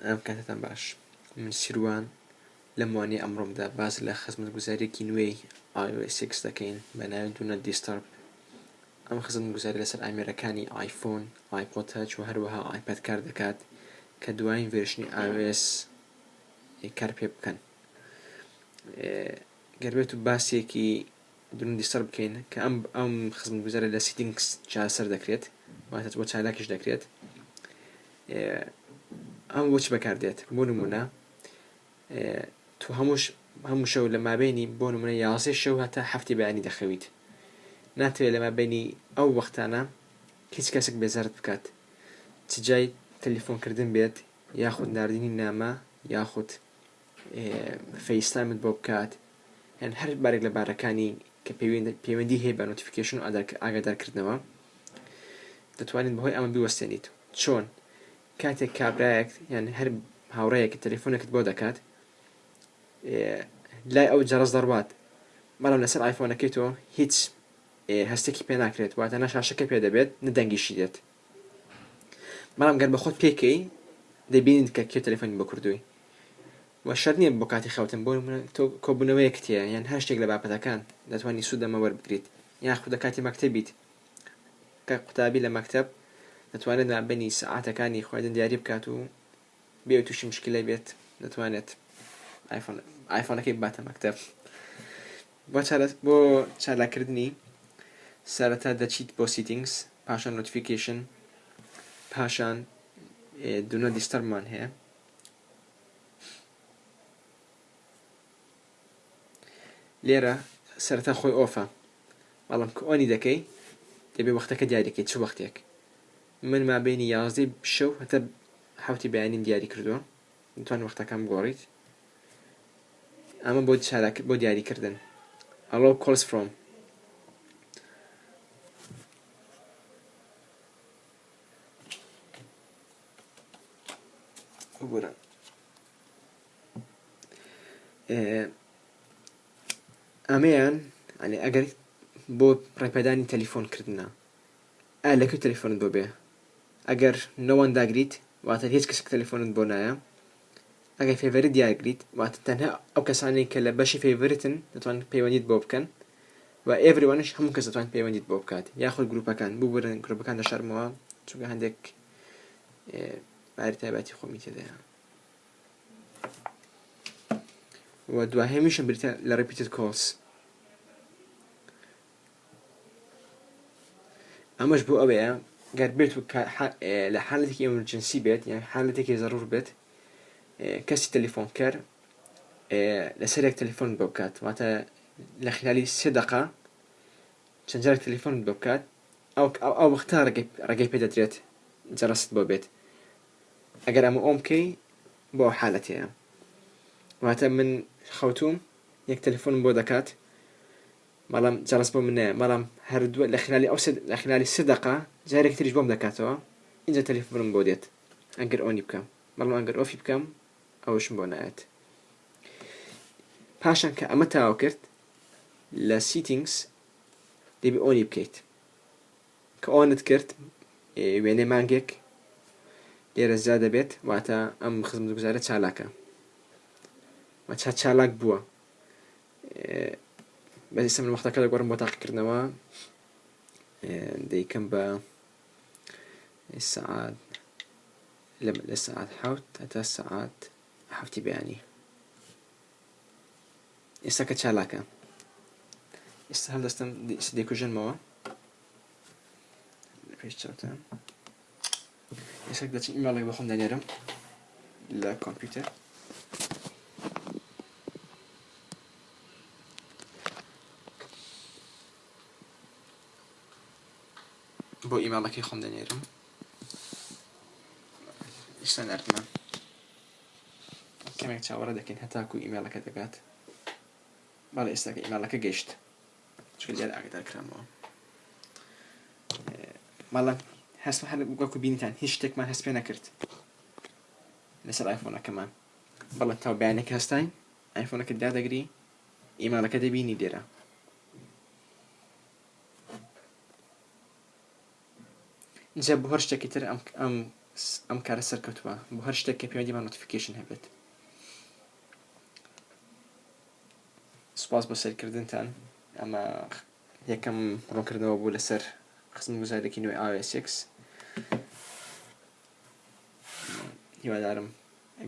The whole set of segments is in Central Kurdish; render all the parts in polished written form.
ئەم کاتەتان باش من سیروان لەم وانەی ئەمڕۆمدا باس لە خزمەتگوزاریەکی نوێی iOS 6 دەکەین بە ناوی Do Not Disturb ئەم خزمەتگوزاری لەسەر ئامێرەکانی ئایفۆن، ئایپۆد تاچ و هەروەها ئایپاد کار دەکات کە دوایین ڤێرشنی iOS کار پێ بکەن. گەر بێت و باسێکی Do Not Disturb بکەین کە ئەم ئەم خزمەتگوزارە لە settings چارەسەر دەکرێت واتە بۆ چالاکیش دەکرێت ئەم بۆ چ بەکاردێت بۆ نمونە تۆ هەمووش هەموو شەو لە مابینی بۆ نمونە یازدەی شەو هەتا هەفتی بەیانی دەخەویت ناتەوێت لە مابینی ئەو وەختانە هیچ کەسێک بێزارت بکات چ جای تەلیفۆنکردن بێت یاخود ناردنی نامە یاخود FaceTime ت بۆ بکات یان هەر بارێک لە بارەکانی کە پەیوەندی هەیە بە notification و ئاگادارکردنەوە دەتوانیت بەهۆی ئەمە بیوەستێنیت چۆن کاتێک کابرایەک یان هەر هاوڕێیەک تەلەفۆنێکت بۆ دەکات لای ئەو جەڕەس دەڕوات بەڵام لەسەر ئایفۆنەکەی تۆ هیچ هەستێکی پێ ناکرێت واتە نە شاشەکە پێ دەبێت نە دەنگیشی دێت بەڵام گەر بەخۆت پێکەی دەبینیت کە کێ تەلەفۆنی بۆ کردووی وە شەرت نییە بۆ کاتی خەوتن بۆ نمونە تۆ کۆبوونەوەیەکت هەیە یان هەر شتێک لە بابەتەکان دەتوانی سوود لەمە وەربگریت یاخود لە کاتی مەکتەبیت کە قوتابی لە مەکتەب دەتوانێت مابەینی سەعاتەکانی خوێندن دیاری بکات و بێ تووشی مشکلە بێت دەتوانێت ئایفۆن ئایفۆنەکەی بباتە مەکتەب بۆ بۆ چالاکردنی سەرەتا دەچیت بۆ settings پاشان notification پاشان do not disturb مان هەیە لێرە سەرەتا خۆی off ە بەڵام کە on ی دەکەی دەبێ وەختەکە دیاریکەی چ وەختێک من مابینی یازدەی شەو هەتا حوتی بەیانیم دیاری کردووە دەتوان وەختەکان بگۆڕیت ئەمە بۆ چالاک بۆ دیاریکردن allow calls from ببورە ئەمەیان ئەنی ئەگەر بۆ ڕێپێدانی تەلیفۆن کردنە ئا لەکوێ تەلیفۆنت بۆ بێ ئەگەر no one داگریت واتە هیچ کەسێک تەلیفۆنت بۆ نایە ئەگەر favorite دیارگریت واتە تەنها ئەو کەسانەی کە لە بەشی favorite ن دەتوان پەیوەندیت بۆ بکەن و everyone ش هەموو کەس دەتوانێت پەیوەندیت بۆ بکات یاخود گروپەکان ببورن گروپەکان دەشارمەوە چونکە هەندێک باری تایبەتی خۆمی تێدایە و دواهەمیشم بریتە لە repeated calls ئەمەش بۆ ئەوەیە گەر بێت و لە حالەتێکی emergency بێت یان حالەتێکی زەرور بێت کەسی تەلیفۆنکەر لەسەر یەک تەلیفۆن بۆ بکات واتە لە خلالی سێ دقە چەند جارێک تەلیفۆن بۆ بکات ئەو ئەو وەختە ڕێگەی پێ دەدرێت جەرەست بۆ بێت ئەگەر ئەمە on بکەی بۆ ئەو حالەتەیە واتە من خەوتوم یەک تەلەفۆنم بۆ دەکات بەڵام جەرەس بۆ من نایە بەڵام هەر دووە لە خلالی ئەو لە خلالی سێ دەقە جارێکی تریش بۆم دەکاتەوە ئینجا تەلەفۆنم بۆ دێت ئەگەر on ی بکەم بەڵام ئەگەر off ی بکەم ئەوەشم بۆ نایەت پاشان کە ئەمە تاو کرد لە settings دەبی on ی بکەیت کە on ت کرد وێنەی مانگێک لێرە زیا دەبێت واتە ئەم خزمەتگوزارە چالاکە واتە چالاک بووە بەس ئێستا من وەختەکە دەگۆڕم بۆ تاقیکردنەوە دەیکەم بە سەعات لە سەعات حەوت هەتا سەعات حەفتی بەیانی ئێستا کە چالاکە ئێستا هەڵدەستم دەیکوژێنمەوە لە پێش چاوتان ئێستا دەچم ئیمێڵێک بە خۆم دەنێرم لە کۆمپیوتەر بۆ ئیمێڵەکەی خۆم دەنێرم ئێستا ناردمە کەمێک چاوەڕێ دەکەین هەتاکو ئیمێڵەکە دەگات بەڵێ ئێستاکە ئیمێڵەکە گەیشت چونکە دیار ئاگدار کرامەوە بەڵام هەست هەر وەکو بینیتان هیچ شتێکمان هەست پێ نەکرد لەسەر ئایفۆنەکەمان بەڵێ تا بەیانێک هەستاین ئایفۆنەکە دادەگری ئیمێڵەکە دەبینی لێرە جا بۆ هەر شتێکی تر ئەم ئەم ئەم کارە سەرکەوتووە بۆ هەر شتێک کە پەیوەندی بە notification هەبێت. سوپاس بۆ سەیرکردنتان. ئەمە یەکەم ڕوونکردنەوە بوو لەسەر خزمەتگوزاریەکی نوێی iOS 6. هیوادارم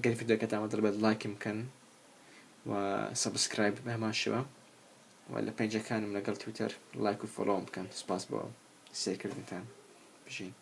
گەر ڤیدیۆکەتان بەدڵ بێت لایکم بکەن و subscribe بە هەمان شێوە و لە page ەکانم لەگەڵ تویتەر لایک و follow م بکەن. سوپاس بۆ سەیرکردنتان. بژین.